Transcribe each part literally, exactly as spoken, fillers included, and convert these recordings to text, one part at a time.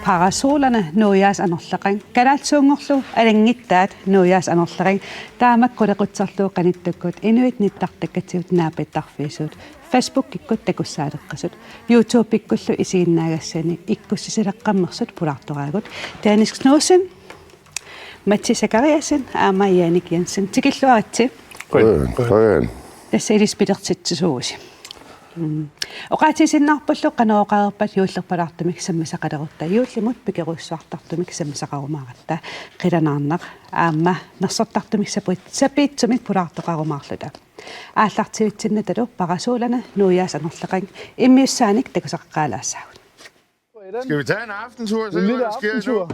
Parasolerne Nuiaasa Anorleqanga kalaallisuunngorlugu alanngittaat Nuiaasa Anorleqanga taamak qulequtserlugu qanittukkut inuit nittartakkatigut naapittarfiisut Facebookikkut takussaaleqqisut YouTubekkullu isiginnaagassani ikkussisileqqammersut pulaartoraagut Dennis Knudsen, Matti Zachariasen aamma Jannik Jensen tikilluaritsi. Qujan. Tassa ilissi pilersitsisoq. Mm. Oqaatigisinnaarpullu qanoq oqareerpat juullerpalaartumik sammisaqalerutta juullimut pikerujussuartartumik sammisaqarumaaratta qilanaarnaq aamma nersortartumik sapiit-, sapiitsumik pulaartoqarumaarluta. Aallartivitsinnatalu Parasolerne Nuiaasa Anorleqanga immiussaanik takuseqqaalaassaagut. Skal vi tage en aftentur og se, hvad der sker nu?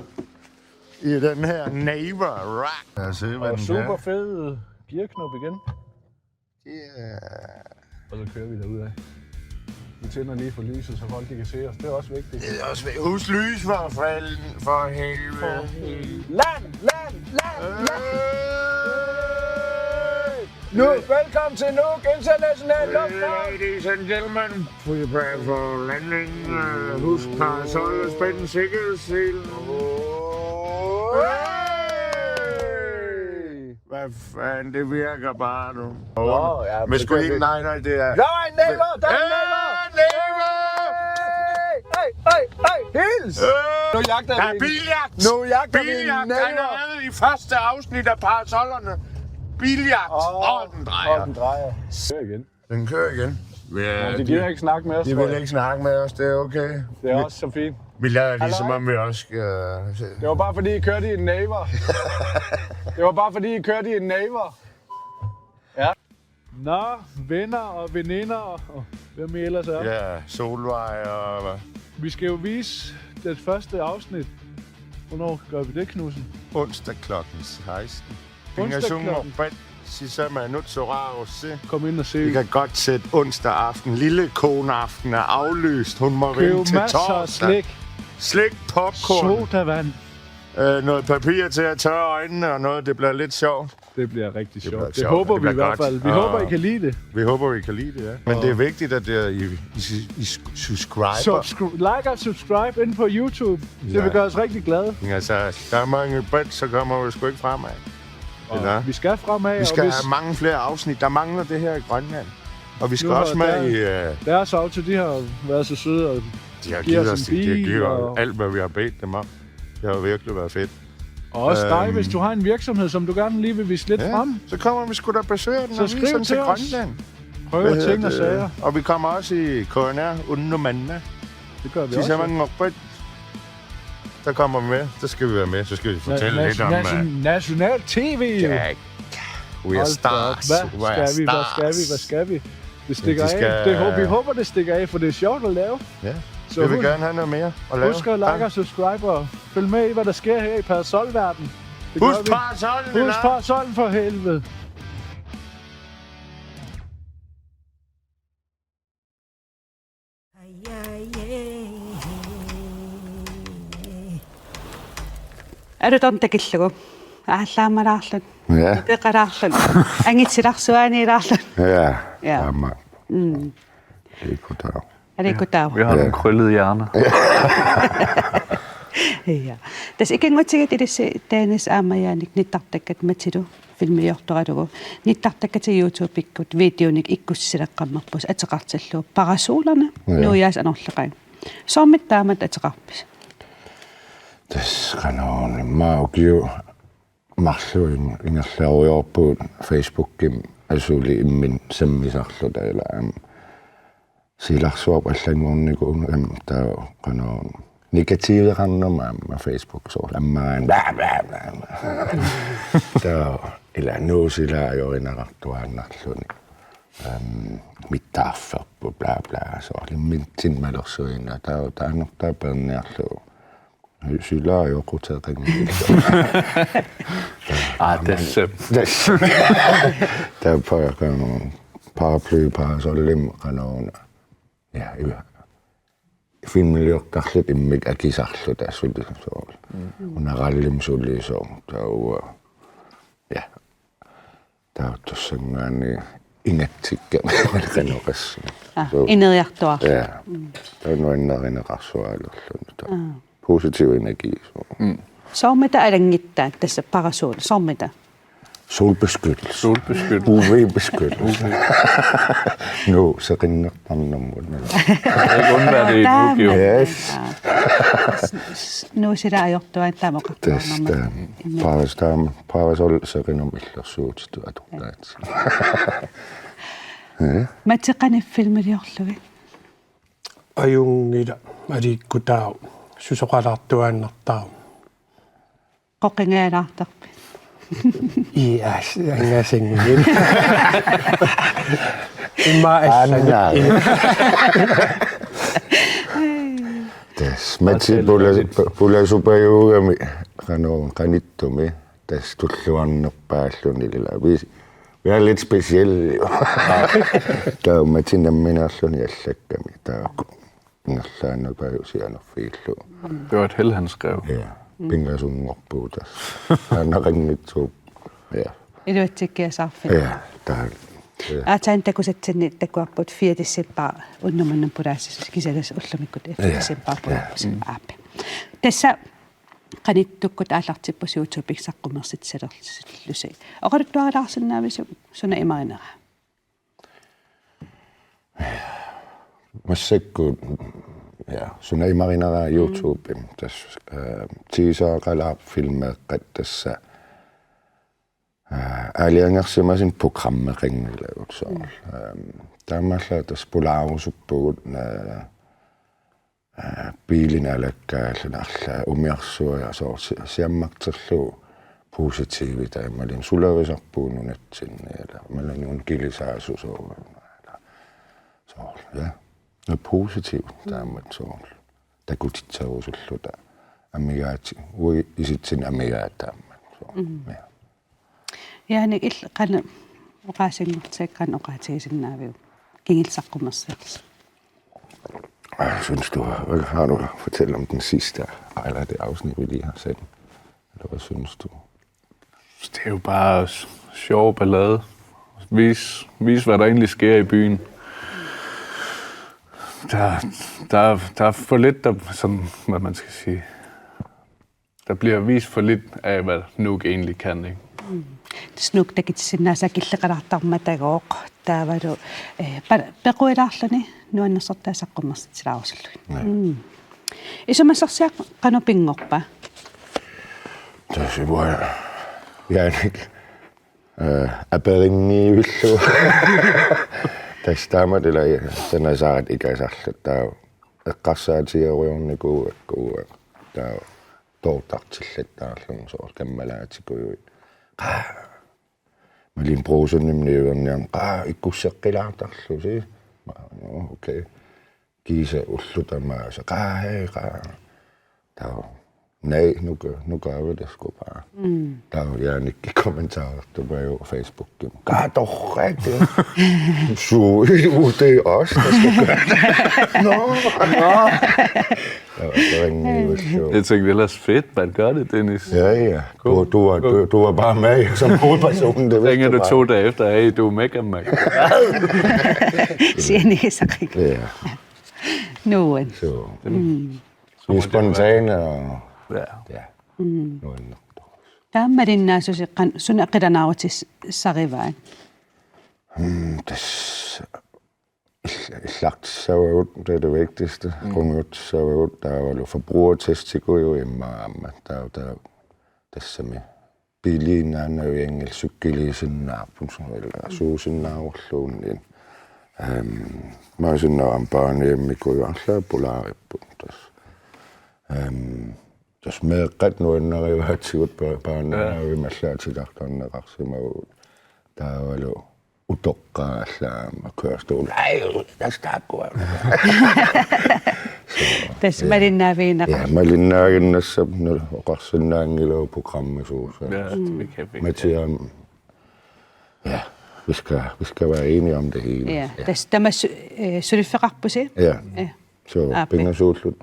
I den her Naver Rock. Lad os se, hvad den kan. Super fed gearknop igen. Og så kører vi derudad. Vi tænder lige for lyset, så folk de kan se os. Det er også vigtigt. Det er også vigtigt. Husk lys for fanden, for helvede. Land, land, land, land. Nu, velkommen til Nuuk International Lufthavn. Ladies and gentlemen, prepare for landing. Uh, husk parasoller, spænd sikkerhedsselen. Hey! Hvad fanden, det virker bare nu. Nå, ja, men det sgu ikke, nej, nej, det er... Nå, en Naver, der er en Naver! Naver! Hey, hey, hey, hey, hils! Øh, nu jagter vi en, biljagt! Nu jagter vi en Naver! Biljagt allerede i første afsnit af Parasollerne. Biljagt! Åh, den drejer. Åh, den drejer. Kør igen. Den kører igen. Ja, de gider ikke snakke med os, de vil ikke snakke med os, det er okay. Det er også så fint. Vi lader ligesom om, vi også skal... Det var bare fordi, I kørte i en Naver. Det var bare fordi, I kørte i en Naver. Ja. Nå, venner og veninder og hvem I ellers er. Ja, Solvej og hvad? Vi skal jo vise det første afsnit. Hvornår gør vi det, Knudsen? Onsdag klokken seksten. Onsdag klokken... Pingasungo bet, sisamanut sorarusi. Kom ind og se. Vi kan godt sætte onsdag aften. Lille koneaften er aflyst. Hun må vente til torsdag. Køb masser af slik. Slik, popcorn. Sodavand. Øh, noget papir til at tørre øjnene, og noget, det bliver lidt sjovt. Det bliver rigtig sjovt. Det håber vi i hvert fald. Vi håber, I kan lide det. Vi håber, I kan lide det, ja. Men det er vigtigt, at øh, I, I, I subscriber. Subscri- like og subscribe ind på YouTube. Det vil gøre os rigtig glade. Ja, så der er mange bet, så kommer vi sgu ikke fremad. Og vi skal fremad, vi skal have mange flere afsnit. Der mangler det her i Grønland. Og vi skal også med i... Øh... Deres auto, de har været så søde og de har givet os alt, hvad vi har bedt dem om. Det har virkelig været fedt. Og også dig, hvis du har en virksomhed, som du gerne lige vil vise lidt frem, så kommer vi sgu da og besøger den og viser den til Grønland. Skriv til os. Prøv ting og sager. Og vi kommer også i K N R Unnumanna. Det gør vi også. Sisamanngorpat. Der kommer vi med. Så skal vi være med. Så skal vi fortælle lidt om... National T V, jo. Ja, we are stars. Hvad skal vi? Hvad skal vi? Hvad skal vi? Det stikker af. Det håber, vi håber, det stikker af, for det er sjovt at lave. Ja, vi vil gerne have noget mere at lave. Husk at like og subscribe og følg med i, hvad der sker her i parasolverden. Husk parasollen, husk parasollen for helvede. Alutorn takillugu. Aallaammalaarluni. Ja. Peqalaarluni. Angitsilarsuaaniilaarluni. Ja. Ja. Aamma. Mm. Ikutaaq. Er det ikke der? Vi har nogle krøllede hjerner. Ja. Tassa ikinngutsigit ilissi Dennis aamma Jannik nittartakkat Mattilu filmiliortoralugu. Nittartakkat YouTubekkut videonik ikkussileqqammerput ateqartillugu Parasolerne Nuiaasa Anorleqanga. Soormita taamatut ateqarpisi? Tassa qanoq immaqa ukiut marluk ingerlarujoorpugut Facebookimi asuli imminut sammisarluta ila aamma silarsuarput allanngornikuuvoq aamma taava qanoq negativeqarnermut aamma Facebook soorlu ammagaan bla bla bla. Taava ila nuusilaajorinaqartuaannarluni. Aamma mittaarferput bla bla soorlu imminut malersuinnaq taava taanna taava peerniarlugu. Sila ajoquteqanngilaq. Aa, tassa. Tassa. Taava qanoq paraply parasollimik qanoq una. Ja, ja. filmiliortarluta immikkut akisarluta suli soorlu. Una rallimik sulisoq. Taava. Ja. Taava tassanngaanniit ingatsikkami qanoq oqassaanga. Aa, ineriartuaarlugu. Ja. Taava nuannarineqarsualerluni. Taava. Aa. Positiv energi, soorlu. Soormita alanngittaat tassa parasuut? Soormita? Solbeskyttelse. Solbeskyttelse. U V-beskyttelse. Nu, seqinnertarnermut. Ikke undvære det i Tokyo. Yes. Nuusila ajortuaat taama oqartuaarnerma. Tassa. Paras-, taama, parasol seqinermut illersuutitut atortaat. Ja. Matti, qanoq filmiliorlugit? Ajunngilaq, aliikkutaavoq, susoqalaartuaannartarpoq. Qoqingaalaartarpit? Ii, as-, angasinngilaq. Immaqa assanut. Anna. Tassa, Matti pula-, pulasupajuugami, qanoq, qanittumi, tassa tulluarnerpaalluni ilaa. Vi, vi er lidt specielle. Taava Matti nammineerluni allakkami. Taava ingerlaannaq pajusianerfiillu. Det var et held, han skrev. Ja, pingasunngorpugut tassa. Aana qanngitsuup. Ja. Iluatsikkiasaarfik. Ja, taava. Ja. Aatsaat takusatsinni takuarput fire december unnummut pulaassuseq, kisianni ullumikkut fire december pulaassuseq aappi. Tassa qanittukkut aallartippoq YouTube-ikkut saqqummersitsilerlusi. Oqaluttuarilaarsinnaaviuk suna imarinera? Massakkut, ja, suna imarinera YouTube-imi. Tassa, eh, teasereqalaarpoq filmeeqqat tassa, eh, aalajangersimasut programmeqanngilagut soorlu. Ehm, taamaallaat tassa pulaarusuppugut, eh, Aa, biilinik alakkaalluni arlaat umiarsuaq ja soorlu si-, siammarterlugu positivit taamaalilluni sularisarpugut nunatsinni, ilaa, imaluunniit una kilisaasoq soorlu, ilaa. Soorlu, ja. Noget positivt taamatut soorlu. Takutitserusulluta. Amigaati-, uagut isitsinni amigaataat taamatut soorlu. Mm. Ja. Jaanik, illit qanoq oqaasinngortigiuk, qanoq oqaatigisinnaaviuk kingulleq saqqummersinersi? Jeg synes, du har, har du fortalt om den sidste, eller det afsnit, vi lige har sendt? Eller hvad synes du? Det er jo bare s-, sjov ballade. Vis, vis, hvad der egentlig sker i byen. Der, der, der er for lidt, der, sådan, hvad man skal sige. Der bliver vist for lidt af, hvad Nuuk egentlig kan, ikke? Mm. Tassa Nuuk takutissinnaasat killeqalaartarmata taakkua. Taavalu, eh, pa-, pequilaarluni nuannersortaa saqqummersitsilaarusullugit. Nej. Mm. Isumassarsiaq qanoq pinngorpa? Tassa uanga Jaanik, eh, aperinniivillugu. Tassa taamatut ilaa sanasaat ikasarluta taava eqqarsaatigerujoornikuuakka uanga. Taava toortartillattaarlunga soorlu kammalaatikujuit. Qaa. Malin Brugsenimit niuerniarneq. Qaa, ikkusseqqilaartarlusi. Ma, nå, okay. Kiisa ullut tamaasa. Qaa, hej, qaa. Taava. Nej, nu gør, nu gør vi det sgu bare. Mm. Taava Jaanikkut kommentarertupajuvoq Facebookimi. Qaa, torrak. Suu, det er os, der skal gøre det. Nå. Nå. Ja, det var en ny version. Jeg tænkte ellers, fedt, man gør det, Dennis. Ja, ja. Du, du, var, du, du var bare med som hovedperson. Det vidste Ringer du bare. To dage efter, hey, du er mega, mega. Siger ni så ikke. Ja. Nuann. Så, mm. Vi er spontane og, ja. Ja. Mm. Nuann. Taava malinnaasusi qan-, suna qilanaarutissarivaat? Mm, tassa ill-, illartissavagut, det er det vigtigste. Mm. Qungujutissavagut, taavalu forbrugertestikujuit immaqa aamma. Taava, taava tassami biiliinnaannavianngilaq, cykelersinnaarput, soorlu suusinnaavorluunniit. Ehm, maasinnaavarput aamma baanihjemmikkut arlaat pulaaripput tassa. Ehm, tassa meeqqat nuannarivaatigut pa-, baanihjemmikkut allaat titartarneqarsimavugut. Taavalu utoqqaat allaat aamma kørestol. Ej, tassa taakkua. Tassa, ja, malinnaavigineqarpoq. Ja, malinnaaginnassapput, oqarsinnaanngilagut programmisuusaa. Ja, det kan vi. Mathias, ja, vi skal, vi skal være enige om det hele. Ja, ja. Tassa tamassi, eh, suliffeqarpusi? Ja. Ja. So, Aappi. Pingasuullut,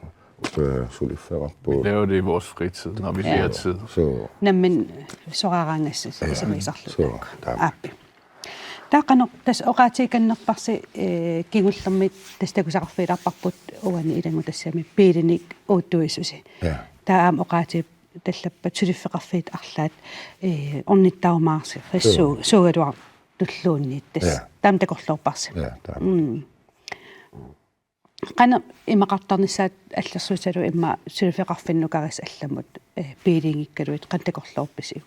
øh, suliffeqarpugut. Vi laver det i vores fritid, når vi Ja. har tid. So, Nammin soraaraangassi isimiisarlu. So, taama. Aappi. Taava qanoq tassa oqaatigikannerparsi, eh, kingullermik tassa takusaqarfigilaarparput uani ilanngutassami biilinik uuttuisusi. Ja. Taava aamma oqaatigipput tallappat suliffeqarfiit arlaat, eh, ornittaarumaarsi, Suu. suu-, suugaluartulluunniit tassa. Ja. Taama takorloorparsi. Ja, taama. Mm. Qanoq imaqartarnissaat allersuusalu immaqa suliffeqarfinnukarisi allamut, eh, biiliinngikkaluit qanoq takorloorpisiuk?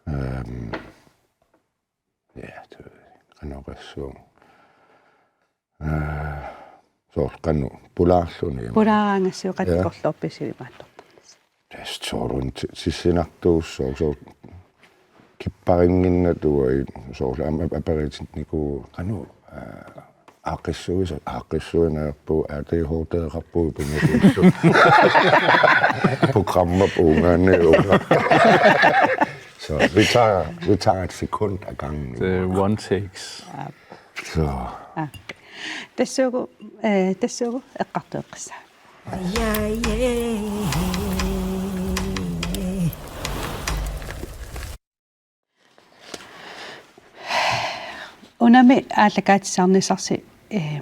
Øhm, ja, det ved jeg ikke. Qanoq oqassuunga. Øh, soorlu qanoq pulaarluni. Pulaaraangassi qanoq Ja. takorloorpisiuk imaattortarnissaq? Tassa soorlu ti-, tissinartuussaaq, soorlu kipparinnginnatut, soorlu aamma aperitinniku qanoq, øh, aaqqissuisa-, aaqqissuinerpu, A D H D-qarpu pingasuussut. Programmap uungaanniit uunga. Så vi tager, vi tager et sekund ad gangen. Det er one takes. Så, Aa. Tassuugu, eh, tassuugu eqqartueqqissaaq. Unami aallakaatitaarnissarsi, eh,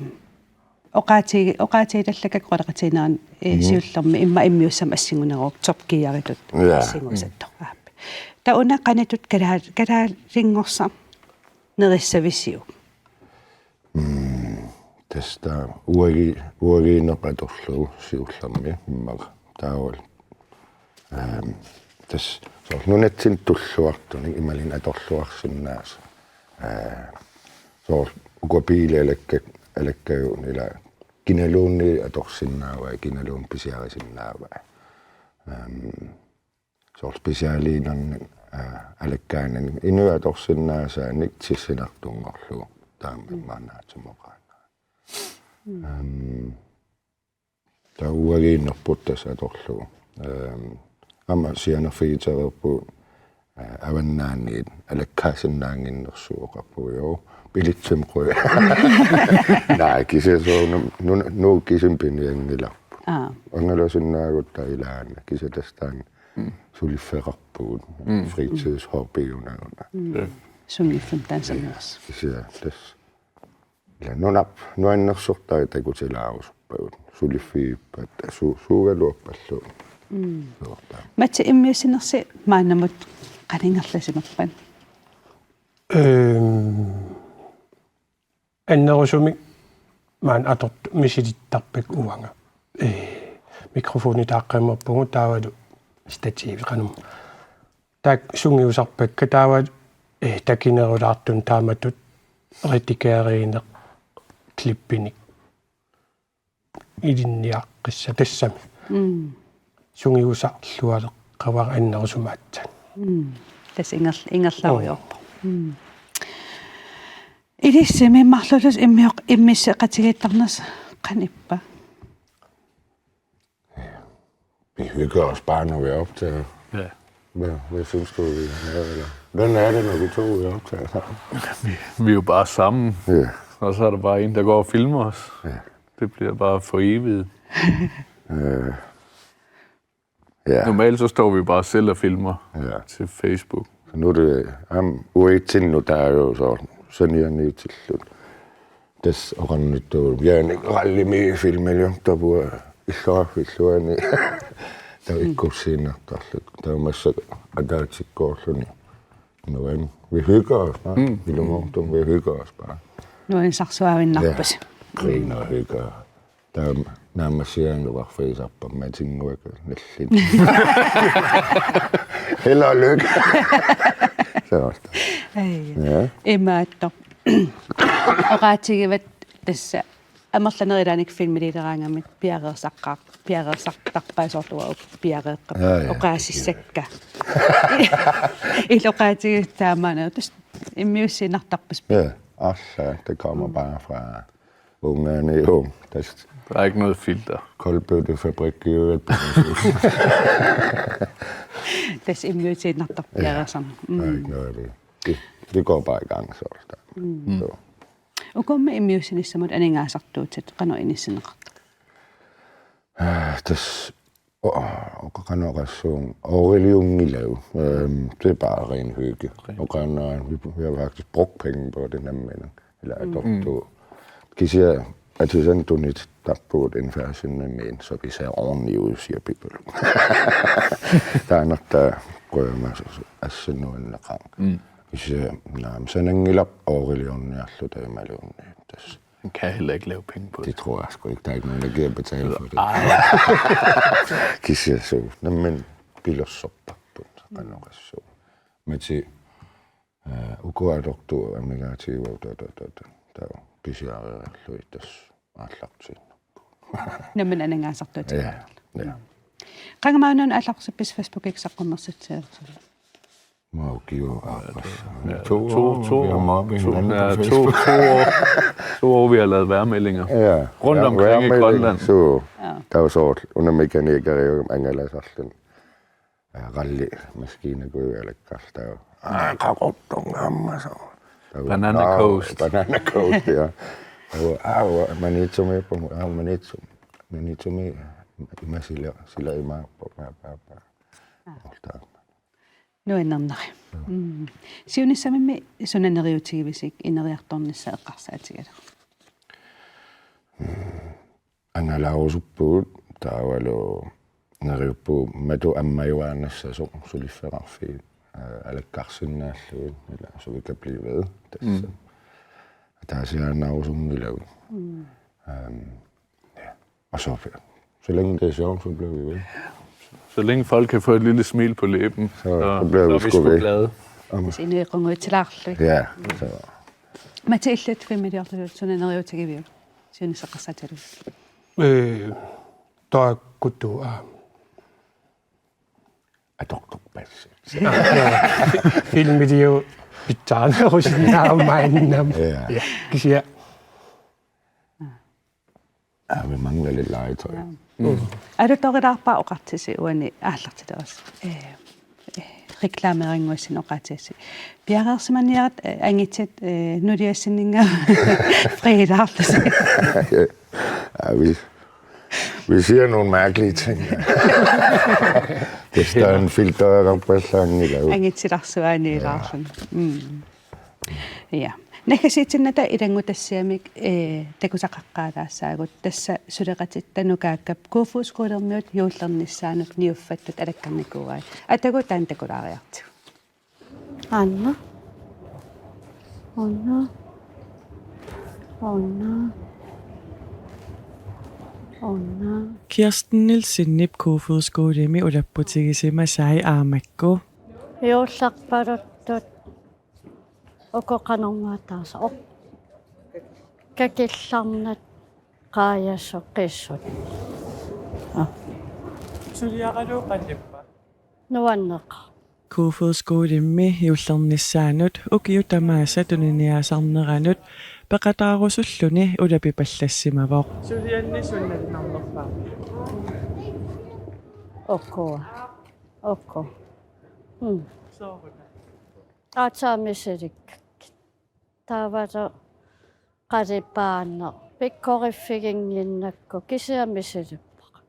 oqaatigi-, oqaatigitallakka quleqatigiinneranni, eh, Mhm. siullermik immaqa immiussamik assinguneruvoq Top Gearitut Ja. assingusattut. Aap. Taava una qanoq ittut kalaa-, kalaallinngorsanerissavisiuk? Mm, tassa taava uagi-, uagiineq atorlugu siullermik immaqa taavalu. Øhm, tassa soorlu nunatsinni tulluartunik imaluunniit atorluarsinnaasoq. Øh, soorlu ukua biilit alakka-, alakkagut ila kinaluunniit atorsinnaavai, kinaluunniit pisiarisinnaavai. Øhm, soorlu specialiinerni, øh, alakkaanani inuit atorsinnaasaanik tissinartunngorlugu taama maannaatsumoqaanga. Øhm, taava uagiinerput tassa atorlugu. Øhm, aamma sianerfigitereerpugut, øh, avannaaniit alakkaasinnaannginnersuuvoq oqarpugut, jo, bilitsimut quja. Naa, kisianni soorlu nu-, nu-, Nuuk kisimi pinianngilarput. Aa. Angalasinnaagutta ilaanni, kisianni tassa taanna suliffeqarpugut, fritidshobby una una. Ja. Sunngiffimmik taanna sannersi. Kisianni tassa. Ila nunarput nuannersortai takutilaarusuppavut. Suliffigippat su-, suugaluarpallu. Soorlu. Matti, immiussinersi maannamut qanoq ingerlasinerpat? Øhm, annerusumik maani atortut misilittarpakka uanga. Øh, mikrofoni taaqqammerpugut taavalu stativi qanum. Taakku sungiusarpakka taavalu, øh, takinerulaartunik taamatut redigeriineq klippinik ilinniaqqissaq tassami. Mm. Sungiusarlualeqqavara annerusumik aatsaat. Mm. Tassa inger-, ingerlarujoorpoq. Mm. Ilissi immaqa marluullusi immiuq-, immiusseqatigiittarnersi qanoq ippa? Vi hygger os bare, når vi optager. Ja. Hvad, hvad synes du, vi er? Eller, hvordan er det, når vi to vi optager? Vi, vi er jo bare sammen, Ja. Og så er der bare en, der går og filmer os. Ja. Det bliver bare for evigt. Øh, ja. Normalt så står vi bare selv og filmer Ja. til Facebook. Så nu er det ham uetinnu, der er jo så seniornitillut. Des oqarnittuuvoq, Jaanik rallimi filmiliortarpoq illuarfilluani. Taava ikkussiinnartarluta. Taava massakkut ataatsikkoorluni. Nuan. Vi hygger os, hva'? Mm. Ilumoortumik, vi hygger os bare. Nuannisarsuavinnarpusi. Griner og hygger. Taava naammassigaangaarfigisarpara matinnguakka nallin. Held og lykke. Så. Ai. Ja. Imaattoq. Oqaatigivat tassa amerlanerit ilaanni filmiliileraangamik piareersaqqaar-, piareersartarpaat soorlu uanga piareeqqap. Ja, ja. Oqaasissakka. Illit oqaatigit taamaana tassa immiussiinnartarpusi. Ja, alla, det kommer bare fra ungerne, jo. Der Der er ikke noget filter. Koldbøttefabrik i øvrigt. Tassa immiussiinnartarpoq piareersarneq. Der er ikke noget af det. Det, det går bare i gang, så. Mm. Så. Ukummi immiussinissamut aningaasartuutit qanoq inissinneqartarpit? Tassa o-, oqarnera oqassuunga ooriliunngilagut. Øhm, det er bare ren hygge. Ren. Oqarnera, vi, vi har faktisk brugt penge på det nemlig. Eller Mm. atortugut. Kisianni Atisani tunittarpugut en fashion med en, så vi ser ordentligt ud, siger Pipaluk. Taanna taava qujanarsuaq assinguanneqaaq. Mm. Kisianni naamik sananngilaq ooriliorniarluta imaluunniit tassa. Man kan heller ikke lave penge på det. Det tror jeg sgu ikke. Der er ikke nogen, der gider betale for det. Ej. Kisianni suu. Nemlig pilersortarput. Qanoq oqassuunga. Mati, øh, uku atortugut amigaatigivagut ta, ta, ta, ta, ta, pisiareerlugit tassa aallartiinnarput. Nammineq aningaasartuutit. Ja, ja. Qanga maanna aallartippisi Facebookikkut saqqummersitsilersusi? Maukio aappassaa. Ja, to, to, to, vi har mobbet to, hinanden på ja, to, Facebook. To år, to år, vi har lavet vejrmeldinger. Ja. Rundt Ja, omkring i vejrmelding. Grønland. Så Ja. der var så under mekanikere jo angalasarluni. Ja, ralli maskina kuigalakkartaa. Aa, qaqortunga amma så. Der var Banana Nå, Coast. Banana Coast, ja. Der var, ah, hvor Maniitsumi på, ah, Maniitsumi. Maniitsumi, ima sila, sila ima, pa, pa, pa, pa. Hold da op. Nuannerneri. Mm. Siunissami suna neriuutigivisiuk ineriartornissaq eqqarsaatigalugu? Angalaarusupput taavalu neriuppugut matu ammajuaannassasoq suliffeqarfiit, øh, alakkarsinnaallugit, eller så vi kan blive ved. Tassa. Mm. Ataasiaannaarusunngilagut. Mm. Øhm, ja. Og så, så længe det er sjovt, så bliver vi ved. Så længe folk kan få et lille smil på læben, Så, så, så bliver så er vi vi sgu sgu ved. Glade. Om- Tassa inuit qungujutsilaarlugit. Ja, så. Mati, illit filmiliorlutit suna neriuutigiviuk? Siunissaq eqqarsaatigalugu. Øh, taakkutu, aa. Atortorpassi. Filmiliorlutit pitsaanerusinnaammat aamma. Ja. Ja, kisianni. Ja, vi mangler lidt legetøj. Ja. Mm. Alutorilaarpara oqartusi uani aallartilerussi. Øh, øh, reklameringuassin oqaatigassi. Piareersimaniarit, øh, angititit, øh, nuliassinninnga friilaarlusi. Ja, vi, vi siger nogle mærkelige ting. Hvis der er en filter, der passer lavet. Angitilarsuaaniilaarluni. Ja. Mm. Ja. Naggasiitinnata ilanngutassiamik, eh, takusaqaqqaalaassaagut tassa suleqatitta Nukaakkap Kofoeds Skolermiut juullernissaanut niuffattut alakkarnikuuai. Atagu taanna takulaariartigu. Anna. Anna. Anna. Anna. Kirsten Nielsenip Kofoeds Skolemi ulapputigisimasai aamakku. Juullerpaluttut. Uku qanormaataasa oq. Kakillarnat qaajasoqisut. Aa. Suliaraluuqannippa? Nuanneqaaq. Kofoeds Skolemi juullernissaanut ukiut tamaasa tuniniaasarneranut peqataarusulluni ulapipallassimavoq. Sulianni sunnalinnarnerpaaq. Okkua. Okku. Mm. Sooruna. Aatsaat misilikkakku. Taavalu qalipaaneq pikkoriffiginnginnakku kisianni misilippara.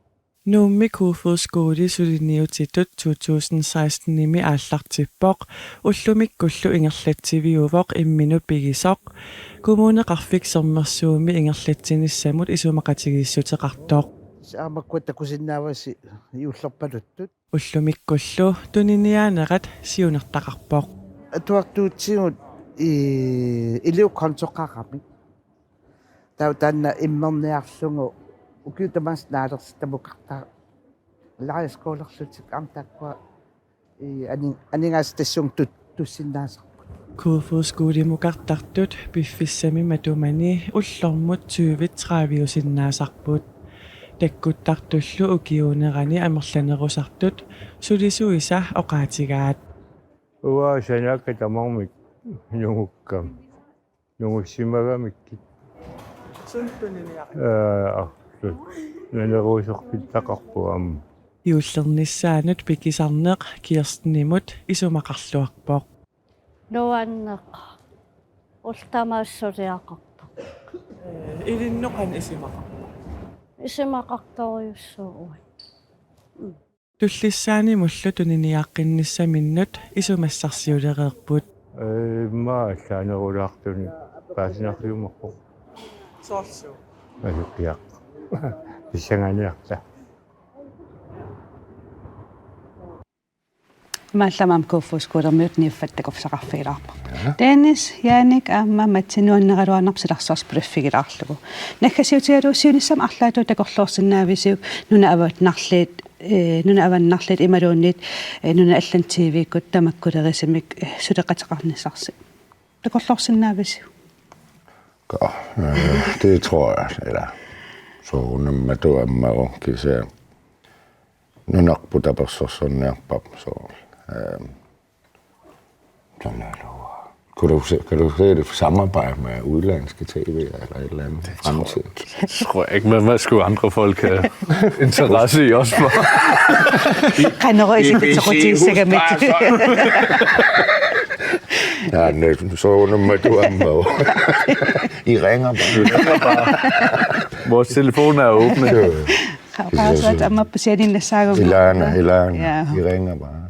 Nuummi Kofoeds Skole suliniutitut to tusind seksten-imi aallartippoq, ullumikkullu ingerlatsiviuvoq imminut pigisoq. Kommuneqarfik Sermersuumi ingerlatsinissamut isumaqatigiissuteqartoq. Aamma uku takusinnaavasi juullerpaluttut. Ullumikkullu tuniniaanerat siunertaqarpoq. Atuartuutigut i-, iliup kontoqarami. Taava taanna immerniarlugu ukiut tamaasa naalersittamukartarput. Lejerskolerlutik aamma taakkua i-, ani-, aningaasat tassunga tut-, tussinnaasarput. Kofoeds Skolemukartartut piffissami matumani ullormut tyve tredive-usinnaasarput. Takkuttartullu ukiuunerani amerlanerusartut sulisuisa oqaatigaat. Uanga sanaakka tamarmik nungukkama. Nungussimagamikkit. Suut tuniniarit? Aa, artut. Naneruuserpitaqarpoq aamma. Juullernissaanut pikisarneq Kirstenimut isumaqarluarpoq. Nuanneqaaq. Ullut tamaasa suliaqartarpoq. Ilinnut qanoq isumaqarpa? Isumaqartorujussuuvoq. Tullissaanimullu tuniniaqqinnissaminut isumassarsiulereerput. Immaqa allaanerulaartunik paasinarsiumaarpoq. Soorlu. Asukiaq. Pissanganiarta. Imaallaat aamma Kofoeds Skolermiut niuffattakufsaqarfigilaarparput. Dennis, Jaanik aamma Matsi nuanneraluarnarpoq silarsuarsiorfigilaarlugu. Naggasiutigalugu siunissami arlaatigut takorloorsinnaavisiuk nunat avannarliit, eh, nunat avannarliit imaluunniit, eh, nunat allanut T V-kkut tamakkulerisumik, eh, suleqateqarnissarsi. Takorloorsinnaavisiuk? Ka, øh, det tror jeg, eller så nummer to ammaru kisianni nunarput tapersersorniarparput så. Øh, sådan er det. Kan du, se, kan du se det for samarbejde med udenlandske T V eller et eller andet fremtid? Tror jeg ikke, men hvad skulle andre folk have interesse i os for? Qanoq isikitsequtigissagamik. Ja, nej, så nummer to ammaru. I ringer bare. Vores telefoner er åbne. Qaasuat aamma pusianinnassaagut. Ilaana, ilaana. Ja. I ringer bare.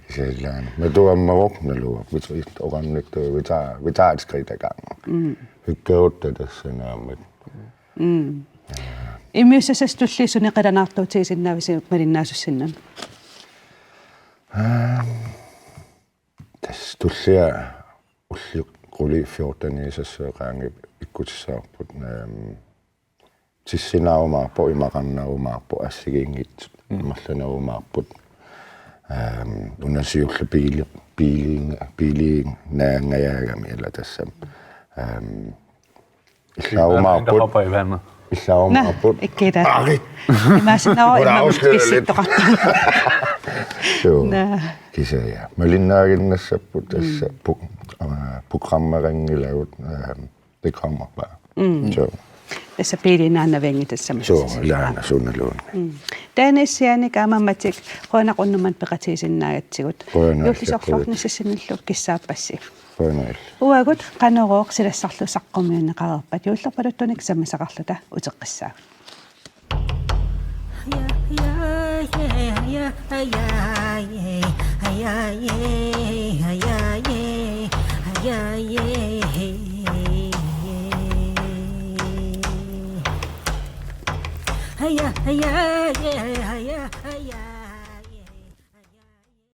Kisianni ilaana. Men du er mavuk, når du er. Vi tager, vi tager, vi tager et skridt ad gangen. Hygge det, der sender med. Immiussassat tulliit sunik qilanaartuutigisinnaavisiuk malinnaasussinnut? Tassa tullia ullut qulit fjorteniusassuit qaangiupput ikkutissavarput, øhm, tissinnarumaarpoq, imaqarnarumaarpoq, assigiinngitsut, mm, amerlanerumaarput. Øhm, una siulleq biili-, biiliin-, biiliinnaangajaagami ila tassami. Øhm, Der hopper i vandet. Illaarumaarput. Ikkila. Arit. Imaasinnaavoq Hun er immaqa afsløret lidt. Pisittoqarpa. Jo. Naa. Kisianni. Malinnaaginnassapput tassa pu-, øh, programmeqanngilagut, øh, det kommer bare. Så. Tassa biiliinnaanavianngilaq tassami. Så, ilaana sunaluunniit. Dennis, Jaanik aamma Matti, qujanaq unnuk manna peqatigisinnaagatsigut. Qujanaq. Juullisorluarnissassinillu kissaappassi. Qujanaq. Uagut Qanorooq silassarlu saqqummiunneqareerpat juullerpaluttunik sammisaqarluta uteqqissaagut.